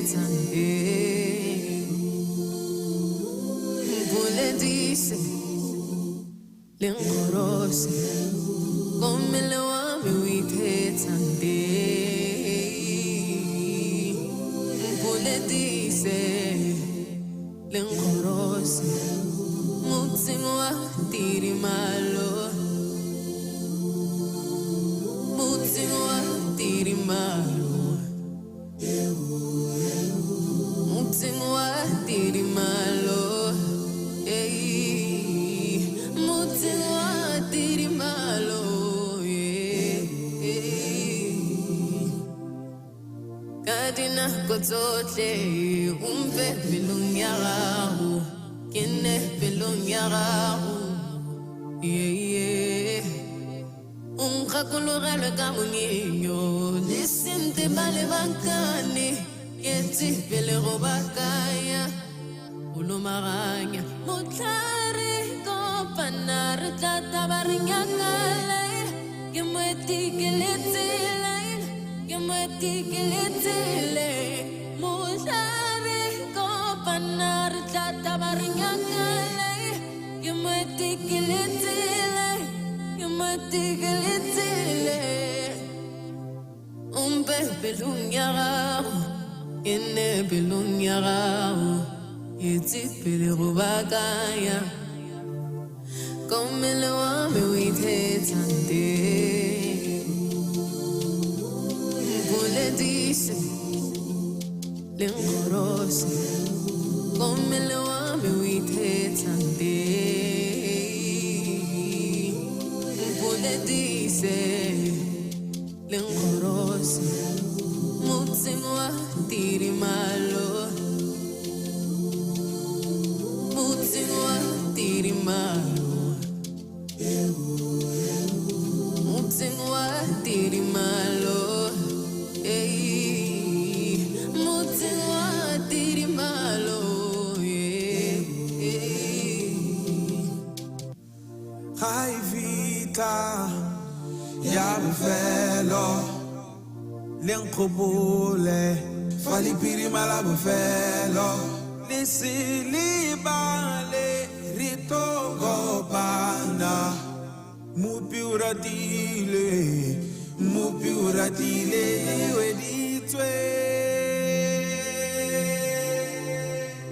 ithetsa Mpuledise le nkgorose ko mmele wa me o ithetsa Mpuledise le nkgorose motseng wa Tidimalo, motseng wa Tidimalo, motseng wa Tidimalo, eh, motseng wa Tidimalo, eh. Ka dinako tsotlhe o mpe pelong ya gago, ke nne pelong ya gago, yeah, yeah. O nkgakologelwe ka monyenyo le sente ba le bankane, ke tsepele go bakanya go lomaganya. Motlhare kopana re tla taba re nyakala, ke moeti ke le tsela, ke moeti ke le tsele. Motlhare kopana re tla taba re nyakala, ke moeti ke le tsela, ke moeti ke le tsele. O mpe pelong ya gago, ke nne pelong ya gago, ke tsepele go bakanya ko mmele wa me o ithetsa Mpuledise le nkgorose ko mmele wa me o ithetsa Mpuledise le nkgorose motseng wa Tidimalo, motseng wa Tidimalo, motseng wa Tidimalo, eh, motseng wa Tidimalo, eh. Ga e fitlha ya bofelo le nkgopole fa le phirima la bofelo le se lebale re tlo kopana. Mopi o ratile, mopi o ratile weditswe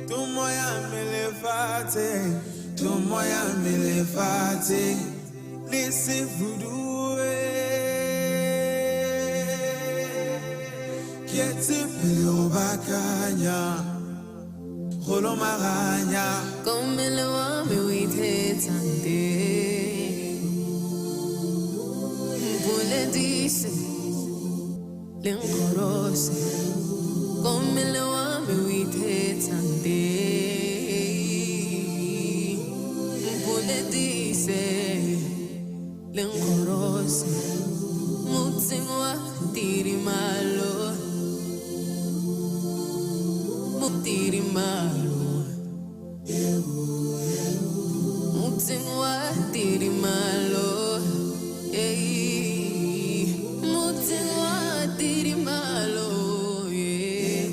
tumo ya me lefatshe, tumo ya me lefatshe le se fudue. Ke tsepele go bakanya go lomaganya ko mmele wa me o ithetsa Mpuledise le nkgorose ko mmele wa me o ithetsa Mpuledise le nkgorose motseng wa Tidimalo, Tidimalo, motseng wa Tidimalo, eh, motseng wa Tidimalo, eh.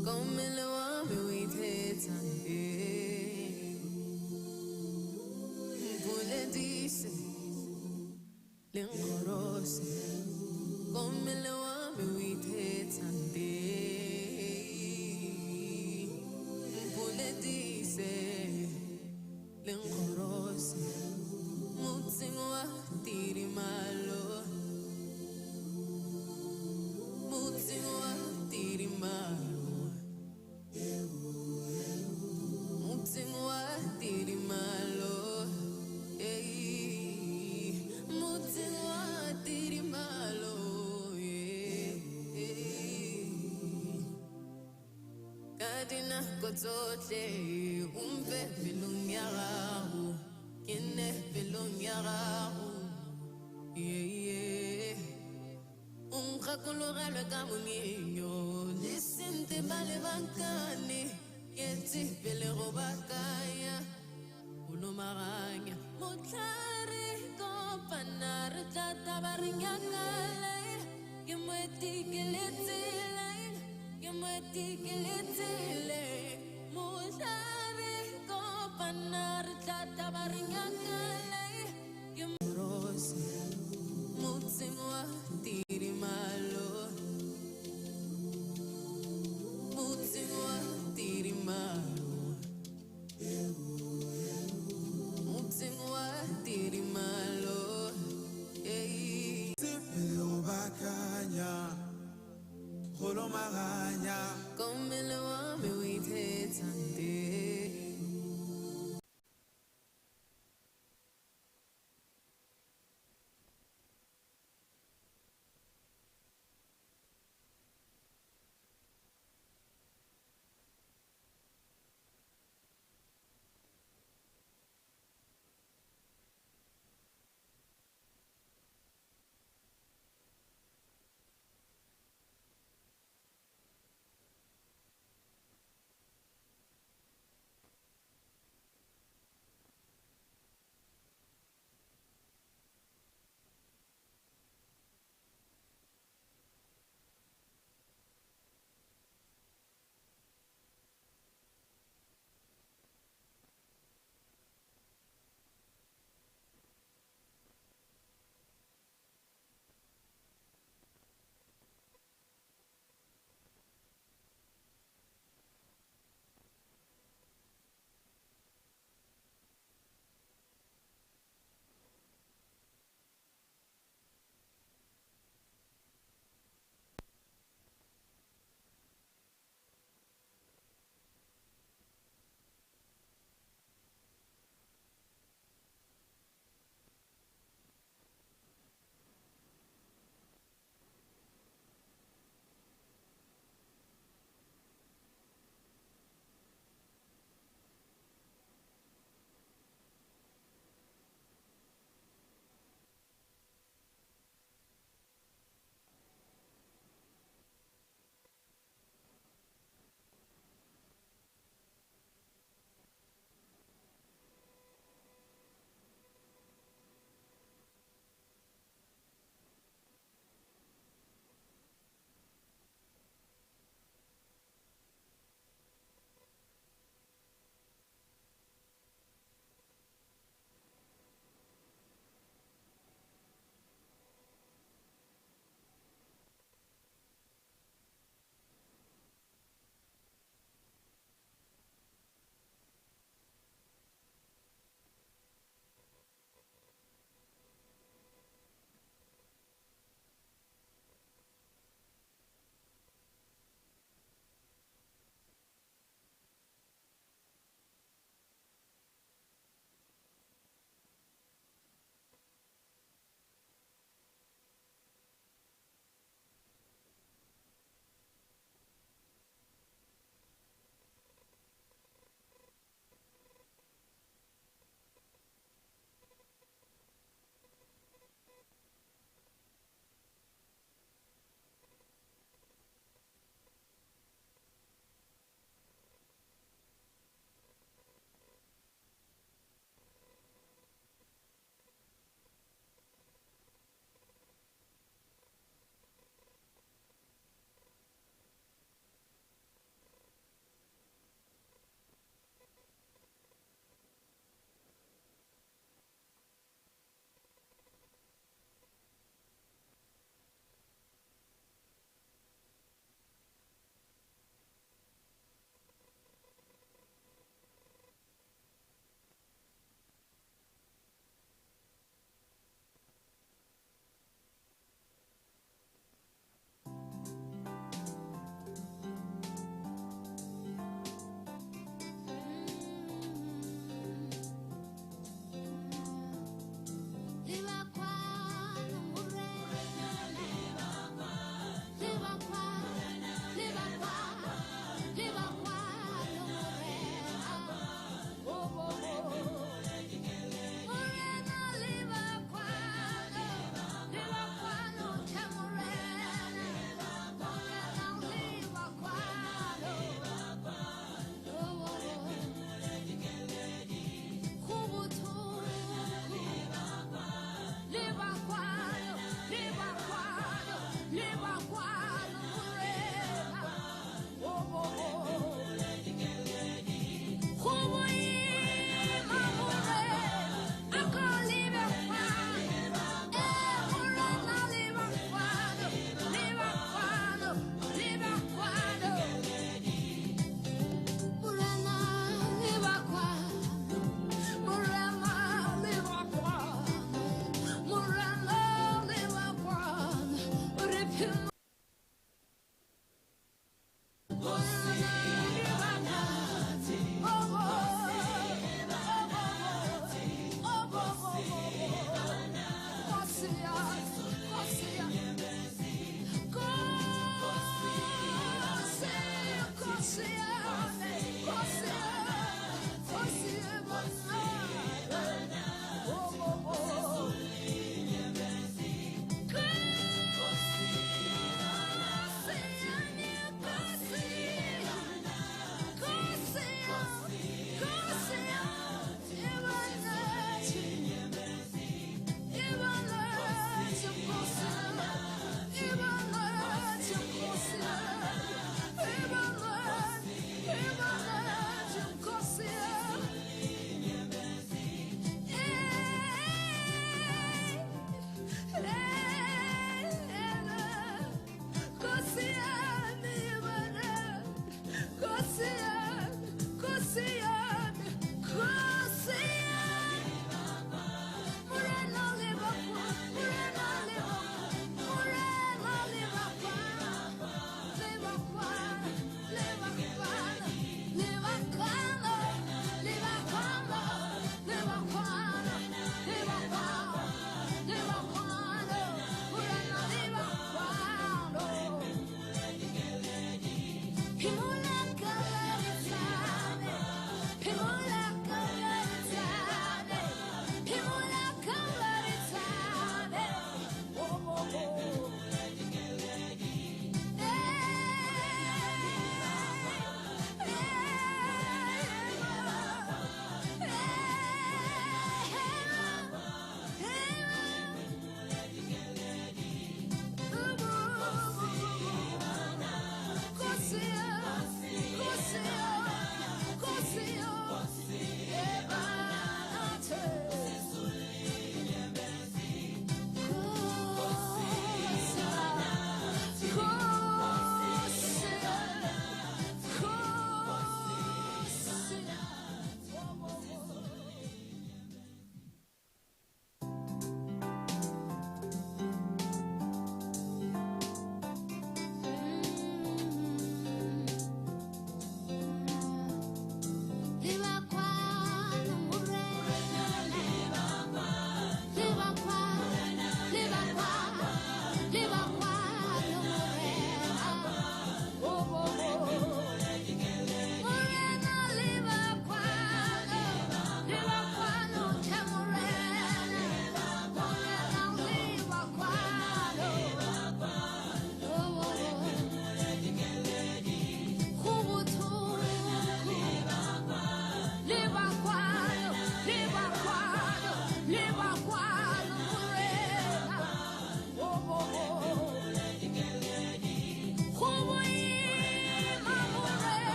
Ko mmele wa me o ithetsa Mpuledise le nkgorose ko mmele wa me o ithetsa Mpuledise le nkgorose motseng wa Tidimalo, motseng wa Tidimalo, motseng wa Tidimalo, eh, motseng wa nako tsotlhe o mpe pelong ya gago ke nne pelong ya gago yeah. O nkgakologelwe ka monyenyo le sente ba le bankane ke tsepele go bakanya o lomaganya motlhare kopana re tla taba re nyakala ke moeti ke le tsela ke moeti ke le tsele motlhare kopana re tla taba re nyakala ke morose motseng wa Tirimalo, motseng wa Tirimalo, motseng wa Tirimalo, hey. Pele go bakanya go lomaganya Kommele wa me o ithetsang teng.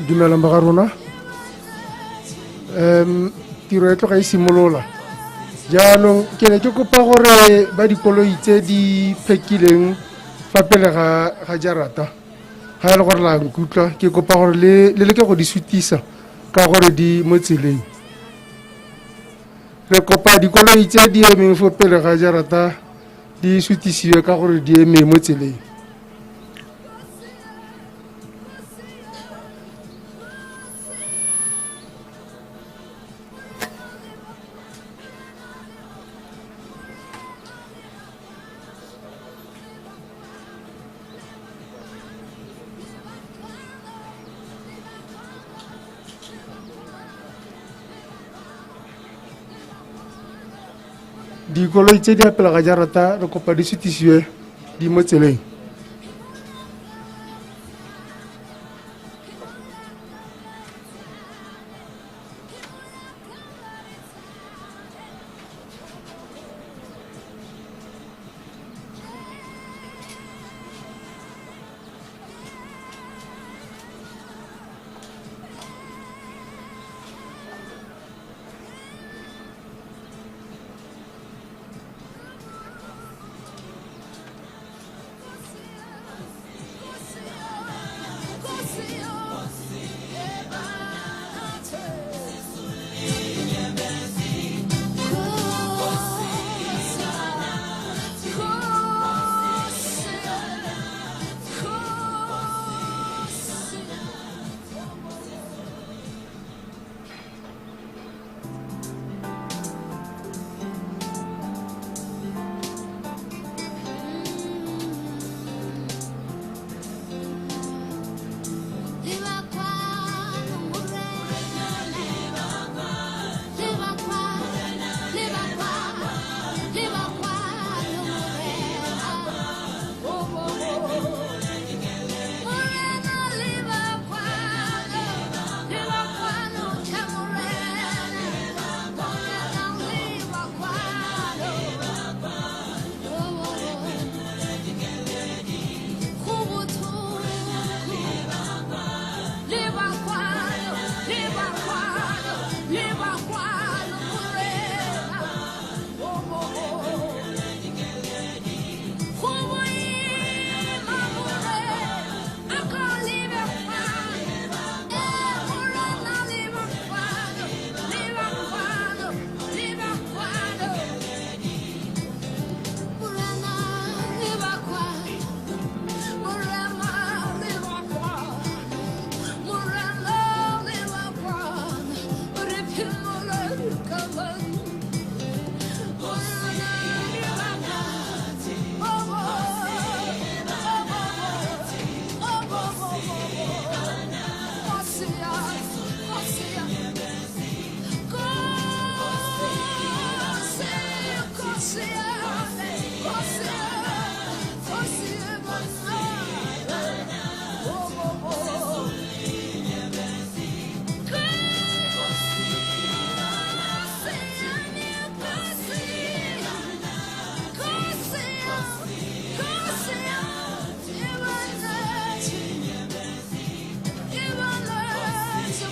Dumelang ba ga rona. Tiro e tloga e simolola. Jaanong ke ne ke kopa gore ba dikoloi tse di phekileng fa pele ga jarata, ga e le gore la nkutlwa, ke kopa gore le leke go di sutisa ka gore di mo tseleng. Re kopa dikoloi tse di emeng fo pele ga jarata di sutisiwe ka gore di eme mo tseleng. Dikoloi tse di apela ga jarata re kopa di sutisiwe di mo tseleng.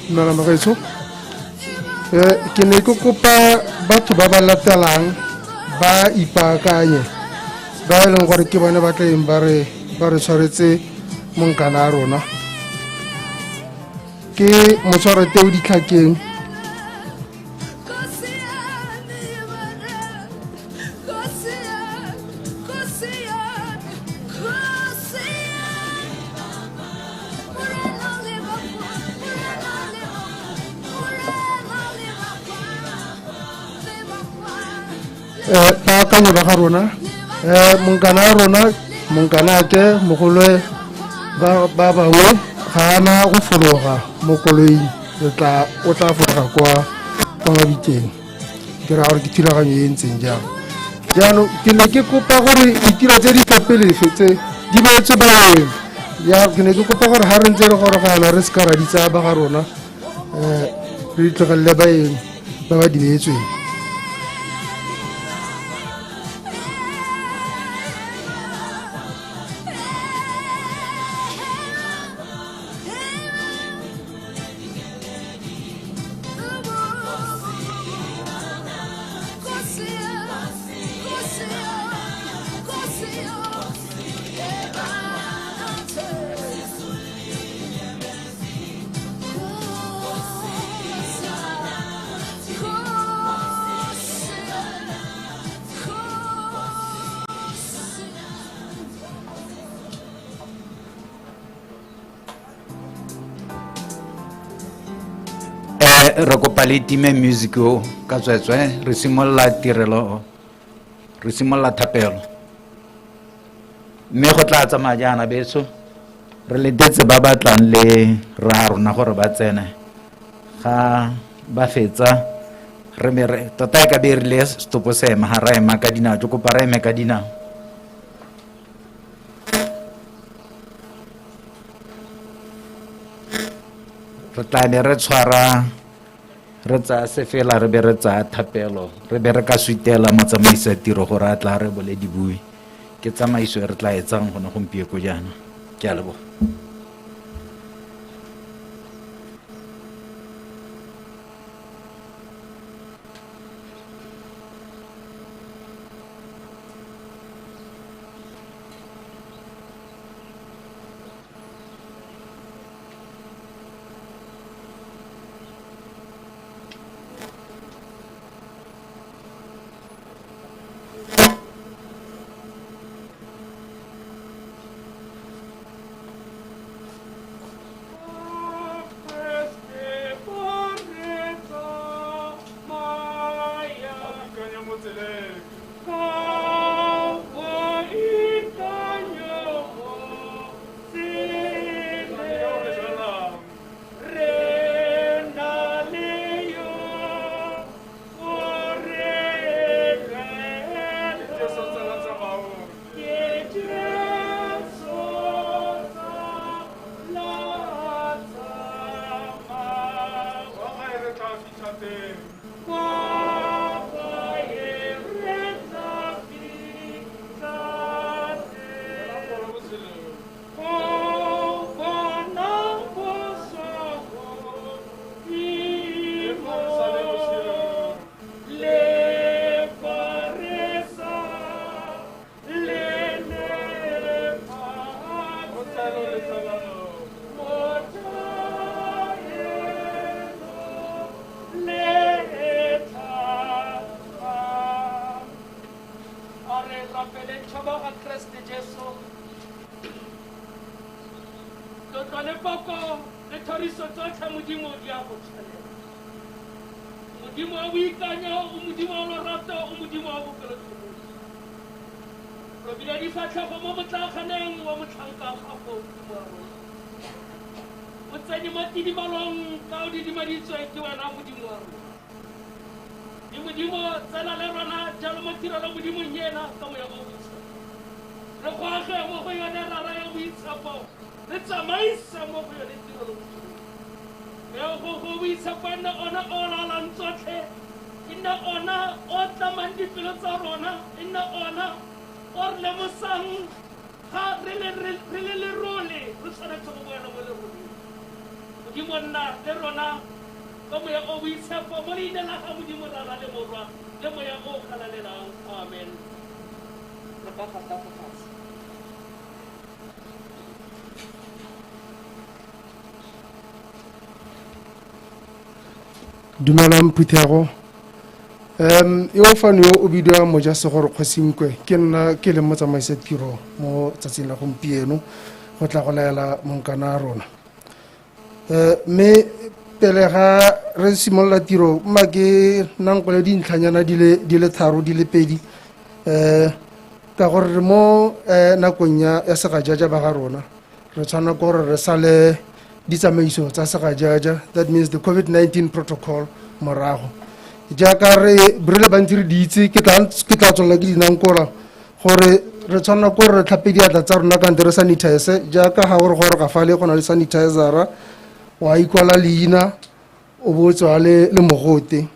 Dumela bagaetsho. Ke ne ke kopa batho ba ba latelang ba ipaakanye, ba e leng gore ke bone ba tla eng ba re tshwaretse monkana a rona. Ke Motshwarateu Ditlhakeng. Baakanyo ba ga rona, monkana a rona, monkana ke mogolwe ba bangwe ga ana go fologa mo koloing, o tla fologa kwa mabitleng. Ke raya gore ke thulaganyo e ntseng jang. Jaanong ke ne ke kopa gore ditiro tse di tla pele tse di beetswe baeng. Ya ke ne ke kopa gore ha re ntse re gorogana re se ka ra di tsaya ba ga rona, re di tlogelele baeng ba ba di beetsweng. Re kopa le time music o ka tsweetswe re simolola tirelo re simolola thapelo mme go tla tsamaya jaana beso re letetse ba ba tlang le rra rona gore ba tsene ga ba fetsa re be re tota e ka be e rile setopo se ema ga ra ema ka dinao ke kopa re eme ka dinao. Re tla be re tshwara re tsaya sefela re be re tsaya thapelo re be re ka sutela motsamaisa tiro gore a tla re bole dibui ke tsamaiso e re tla etsang gone gompieko jaana ke a leboga. Dumelang phuthego. Yo fano yo o bidiwa Mojasegoro Kgosinkwe, ke nna ke leng motsamaisa tiro mo tsatsing la gompieno go tla go laela monkana a rona. Mme pele ga re simolola tiro mma ke nankole dintlhanyana di le tharo di le pedi, ka gore re mo nakong ya segajaja ba ga rona re tshwanela ke gore re sale ditsamaiso tsa segajaja, that means the COVID-19 protocol morago. Jaaka re le bantsi re di itse, ke tla tswelela ke dinankola gore re tshwanela ke gore re tlhape diatla tsa rona kante re sanitize, jaaka ga o re goroga fale go na le sanitizera, wa ikwala leina o bo o tswa le mogote.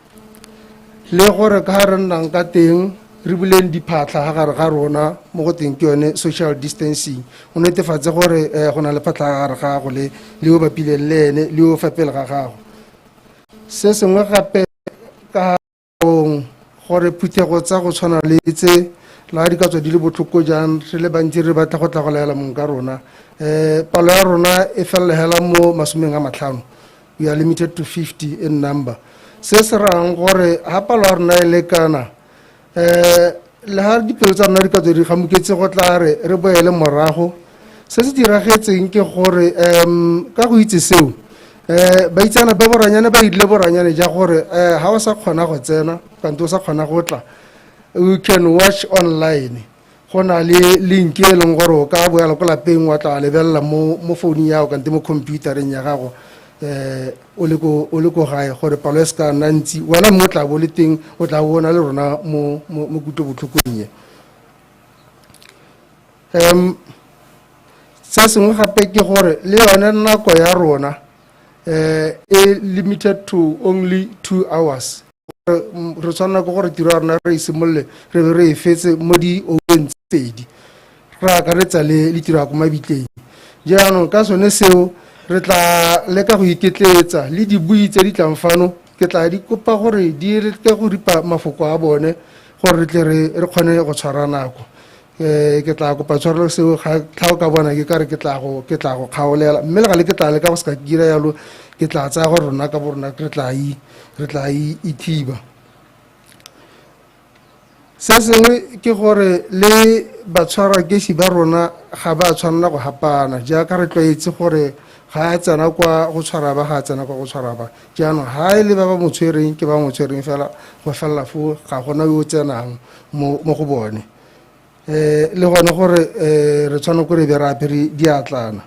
Le gore ka ga re nnang ka teng re buleng diphatlha ga gare ga rona mo go teng ke yone social distancing, o netefatse gore go na le phatlha ga gare ga gago le yo bapileng le ene le yo fa pele ga gago. Se sengwe gape ka gore phuthego tsa go tshwana le tse la di ka tswa di le botlhoko jang, re le bantsi re batla go tla go laela mong ka rona, palo ya rona e felela hela mo 50, we are limited to 50 in number. Se se rayang gore ha palo ya rona e lekana, le ha dipelo tsa rona di ka tswa di gamoketse go tla re boele morago. Se se diragetseng ke gore ka go itse seo, Baitsana ba boranyane ba ile boranyane ja gore ha o sa kgona go tsena kante o sa kgona go tla, you can watch online. Go na le link e leng gore o ka boela ko lapeng wa tla lebelela mo founung ya gago kante mo computereng ya gago o le ko gae, gore palo e se ka nna ntsi, wena mme o tla bo le teng, o tla bona le rona mo kutlobotlhokong ye. Se sengwe gape ke gore le yone nako ya rona e limited to only 2 hours. Re tshwanela ke gore tiro ya rona re e simolole re be re e fetse mo dioureng tse 2, re akaretsa le tiro ya ko mabitleng. Jaanong ka sone seo re tla leka go iketletsa le dibui tse di tlang fano, ke tla di kopa gore di leke go ripa mafoko a bone gore re tle re kgone go tshwara nako. Ke tla kopa tshwarelo seo ga tlha o ka bona ke kare ke tla go kgaolela, mme le gale ke tla leka go se ka dira yalo, ke tla tsaya gore rona ka bo rona re tla ithiba. Se sengwe ke gore le batshwarakesi ba rona ga ba tshwanela go hapana, jaaka re tlwaetse gore ga a tsena kwa go tshwara ba, ga a tsena kwa go tshwara ba. Jaanong ga e le ba ba mo tshwereng ke ba mo tshwereng fela, go felela foo, ga gona yo o tsenang mo go bone. Le gone gore re tshwanela gore be re apere diatlana,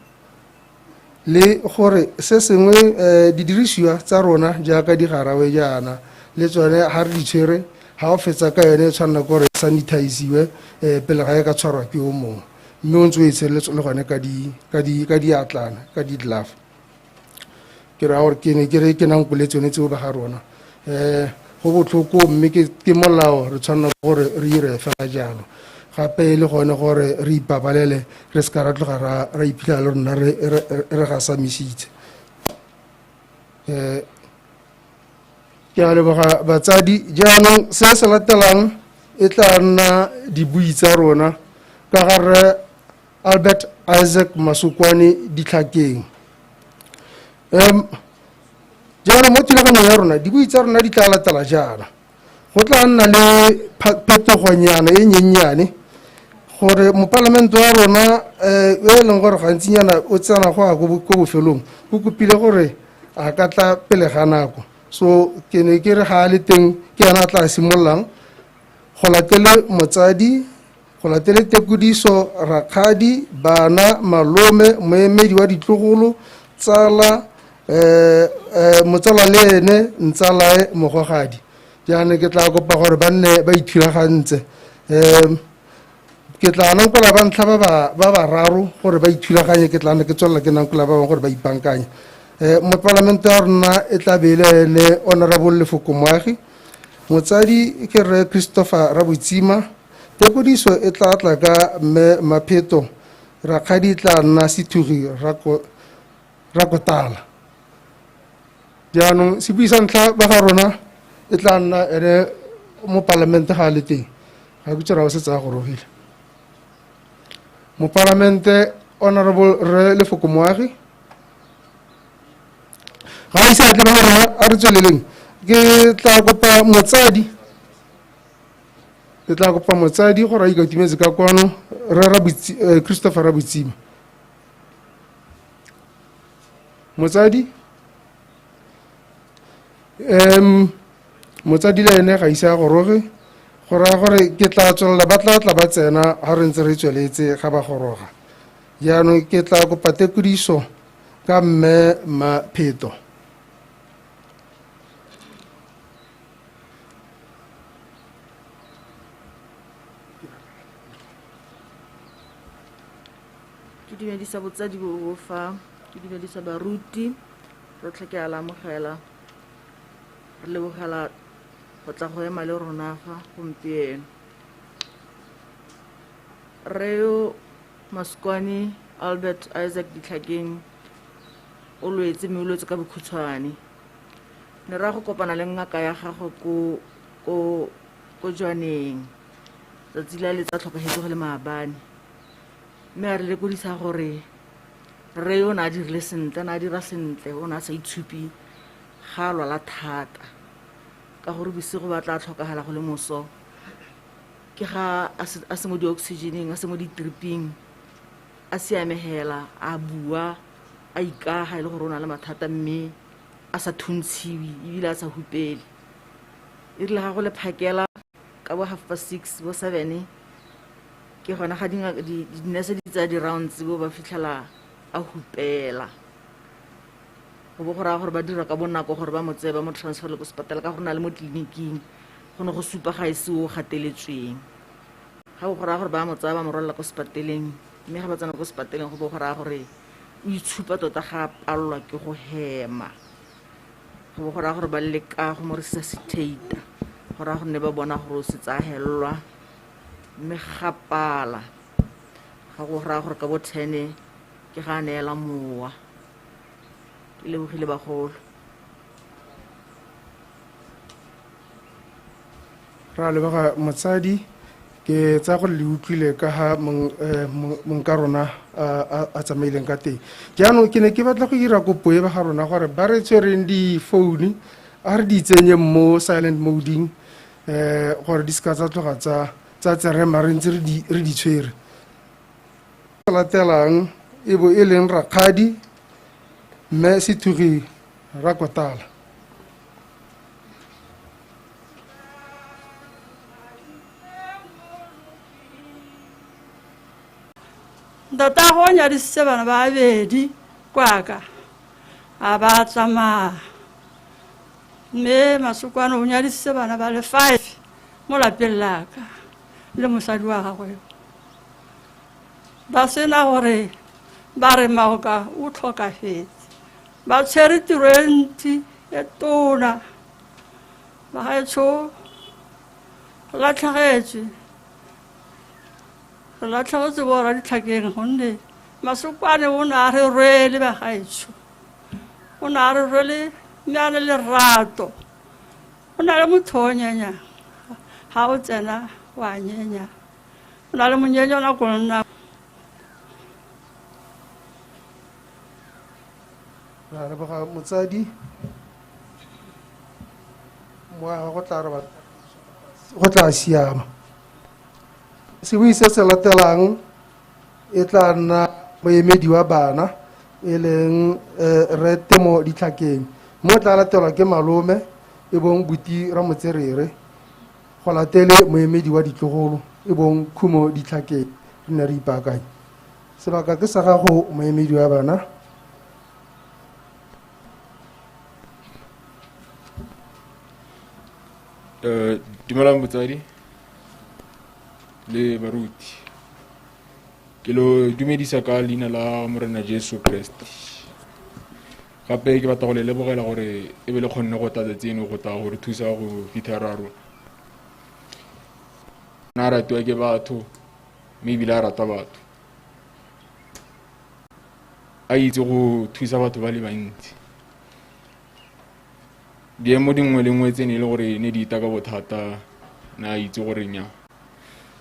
le gore se sengwe didirisiwa tsa rona jaaka digarawe jaana le tsone ga re di tshwere, ga o fetsa ka yone e tshwanela gore sanitiziwe pele ga e ka tshwarwa ke o mongwe, mme o ntse o e tshireletse le gone ka diatlana, ka di-glove. Ke raya gore ke ne ke re ke nankole tsone tseo ba ga rona. Go botlhoko mme ke molao, re tshwanela gore re ire fela jalo. Gape le gone gore re ipabalele, re se ka ra tloga ra iphitlhela le rona re gasamisitse. Ke a leboga batsadi. Jaanong se se latelang e tla nna dibui tsa rona ka ga Rre Albert Isaac Masokwane Ditlhakeng. Jaanong mo thulaganyong ya rona dibui tsa rona di tla latela jaana. Go tla nna le phetogonyana e nyenyane gore mopalamente wa rona e leng gore gantsinyana o tsena go ya ko bofelong, o kopile gore a ka tla pele ga nako. So ke ne ke re ga a le teng ke ena a tla simololang, go latele motsadi, go latele tekodiso, rakgadi, bana, malome, moemedi wa ditlogolo, tsala, motsala le ene, ntsalae, mogogadi. Jaanong ke tla kopa gore ba nne ba ithulagantse. Ke tla nankola ba ntlha ba bararo gore ba ithulaganye, ke tla nne ke tswelela ke nankola ba bangwe gore ba ipankanye. Mopalamente wa rona e tla be e le ene Honorable Lefoko Moagi, motsadi ke Rre Christopher Rabotsima, tekodiso e tla tla ka mme Mapheto, rakgadi e tla nna Sethugi Rakotala. Jaanong sebui sa ntlha ba ga rona e tla nna ene mopalamente ga a le teng, ga ke tsera o setse a gorogile. Mopalamente Honorable Rre Lefoko Moagi ga a ise a tle ba rona, a re tsweleleng. Ke tla kopa motsadi, gore a ikatumetse ka kwano, Rre Christopher Rabotsima. Motsadi, motsadi le ene ga ise a goroge, go raya gore ke tla tswelela, ba tla tla ba tsena ga re ntse re tsweletse ga ba goroga. Jaanong ke tla kopa tekodiso ka mme Mapheto. Ke dumedisa botsadi bo bo fa, ke dumedisa baruti, rotlhe ke a la amogela. Re lebogela go tla go ema le rona fa gompieno. Rre yo Masokwane Albert Isaac Ditlhakeng o lwetse, mme o lwetse ka bokhutshwane. Ne ra go kopana le ngaka ya gagwe ko Jwaneng tsatsi la letsa tlhokafetse go le maabane, mme a re lekodisa gore rre yo o ne a dirile sentle, o ne a dira sentle, o ne a sa itshupi ga a lwala thata, ka gore bosigo ba tla tlhokagala go le moso, ke ga a se mo di-oxygen-eng, a se mo di-drip-ing, a siamegela, a bua, a ikaga e le gore o na le mathata mme a sa thuntshiwe ebile a sa hupele. E rile ga go le phakela ka bo 6:30 bo 7 ke gona ga dinese di tsaya di-rounds bo ba fitlhela a hupela. Go bo go raya gore ba dira ka bonako gore ba mo tseye ba mo transferle ko sepatela ka gore na le mo tleliniking go ne go supa ga e se o gateletsweng. Ga bo go raya gore ba mo tsaya ba mo rwalela ko sepateleng, mme ga ba tsena ko sepateleng go bo go raya gore o itshupa tota ga a palelwa ke go hema. Go bo go raya gore ba leka go mo resuscitate-a, go raya gore ne ba bona gore o setse a helelwa, mme ga pala. Ga go raya gore ka bo 10 ke ga a neela mowa. Ke lebogile bagolo. Ra leboga motsadi, ke tsaya gore le utlwile ka ga mong ka rona a tsamaileng ka teng. Jaanong ke ne ke batla go dira kopo e ba ga rona gore ba re tshwereng difounu a re di tsenye mo silent moding, gore di seka tsa tloga tsa tserema re ntse re di tshwere. Latelang e bo e leng rakgadi mme Sethugi Rakotala. Ntatagwe o nyadisitse bana ba babedi kwaka a ba tsamaya, mme Masokwane o nyadisitse bana ba le 5 mo lapeng la ka le mosadi wa gagwe. Ba sena gore ba re Maoka o tlhokafetse, ba tshwere tiro e ntsi e tona. Bagaetsho, re latlhegetswe, re latlhegetswe borra Ditlhakeng gonne Masokwane o ne a re rwele bagaetsho, o ne a re rwele mme a le lerato. O na le motho o nyenyang, ga o tsena wa nyenya, o na le monyenyo nako nna. Ra leboga motsadi, moaga go tla re go tla siama. Sebui se se latelang e tla nna moemedi wa bana e leng Rre Temo Ditlhakeng, mo tla latelwa ke malome e bong Buti Ramotserere, go latele moemedi wa ditlogolo e bong Khumo Ditlhakeng. Re ne re ipaakanya. Sebaka ke sa gago moemedi wa bana. Dumelang botsadi le baruti. Ke lo dumedisa ka leina la Morena Jesu Kriste. Gape ke batla go le lebogela gore e be le kgonne go tla tsatsi eno go tla go re thusa go fitlha ra rona. Na ratiwa ke batho mme ebile a rata batho. A itse go thusa batho ba le bantsi. Diemo dingwe le nngwe tse ne e le gore ne di ita ka bothata, na a itse gore nya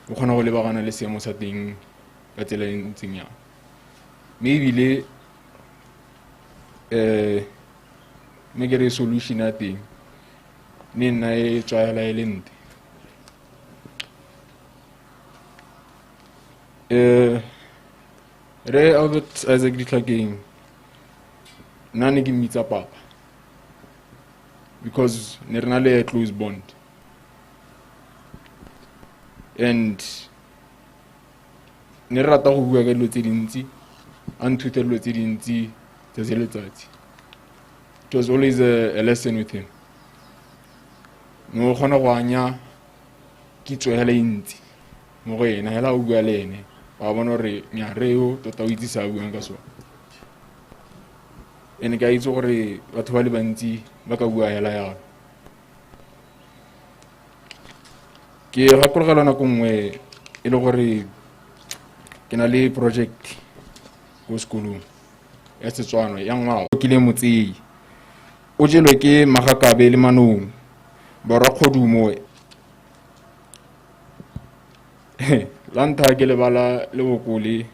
o kgona go lebagana le seemo sa teng ka tsela e ntseng yang. Mme ebile mme ke re solution ya teng ne nna e tswa hela e le nte. Re Albert Isaac Ditlhakeng nna ne ke mmitsa papa because ne re na le a close bond. And ne re rata go bua ka dilo tse dintsi, a nthuta dilo tse dintsi tsatsi le letsatsi. It was always a lesson with him. Ne o kgona go anya kitso hela e ntsi mo go ena, hela o bua le ene, wa bona gore nya re yo tota o itse se a buang ka sone. Ene ke a itse gore batho ba le bantsi ba ka bua hela yalo. Ke gakologelwa nako nngwe e le gore ke na le project ko sekolong ya Setswana ya ngwao. Ke le motsei o jelwe ke magakabe le manong, borrakgodumo. La ntlha ke lebala leboko le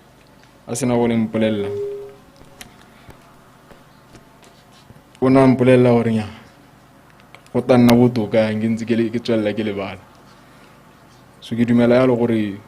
a sena go le mpolelela. O ne a mpolelela gore nya go tla nna botoka yang ke ntse ke tswelela ke lebala. So ke dumela yalo gore